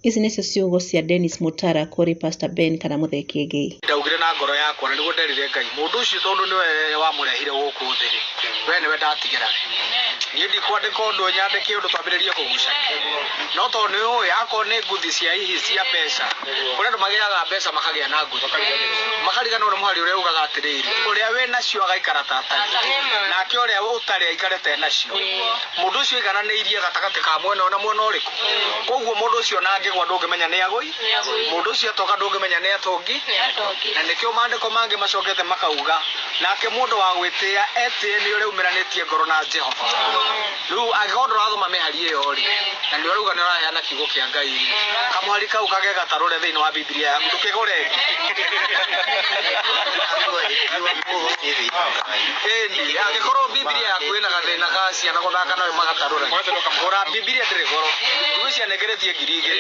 Ici nĩcio ciugo cia Dennis Mutara kũrĩ Pastor Ben kana Muthee Kiengei. Ndaugire na ngoro yakwa na nĩguo nderire Ngai, mũndũ ũcio tondũ nĩwe wamũrehire gũkũ thĩ rĩ, we nĩwe ndatigĩra. Niĩ ndikwandĩka ũndũ nyandĩke ũndũ twambĩrĩrie kũgucania, no tondũ nĩ ũĩ akorwo nĩ nguthi cia hihi cia mbeca, kũrĩ andũ magĩaga mbeca makagĩa na nguthi, makariganĩrwo nĩ mũhari ũrĩa ugaga atĩrĩrĩ, ũrĩa wĩ nacio agaikara ta atarĩ, nake ũrĩa ũtarĩ aikare ta enacio. Mũndũ ũcio aigananĩirie gatagatĩ ka mwena ũyũ na mwena ũrĩkũ. Koguo mũndũ ũcio ona angĩgwa ndũngĩmenya nĩ agũi, mũndũ ũcio atoka ndũngĩmenya nĩ atongi, na nĩkĩo maandĩko mangĩ macokete makauga, nake mũndũ wa gwĩtĩĩa etĩe nĩ ũrĩa umĩranĩtie ngoro na Jehova. Rĩu angĩkorwo ndũrathoma mĩhari ĩyo rĩ, na nĩ ũrauga nĩ ũraheana kiugo kĩa Ngai rĩ, kamũhari kau kage gatarũre thĩinĩ wa Bibilia yaku, ndũkĩgũre ĩngĩ. Ĩni, angĩkorwo Bibilia yaku ĩna gathĩna ka ciana gũthaka nayo magatarũra, gũra Bibilia ndĩrĩ goro. Thikũ ici anengeretie 2000.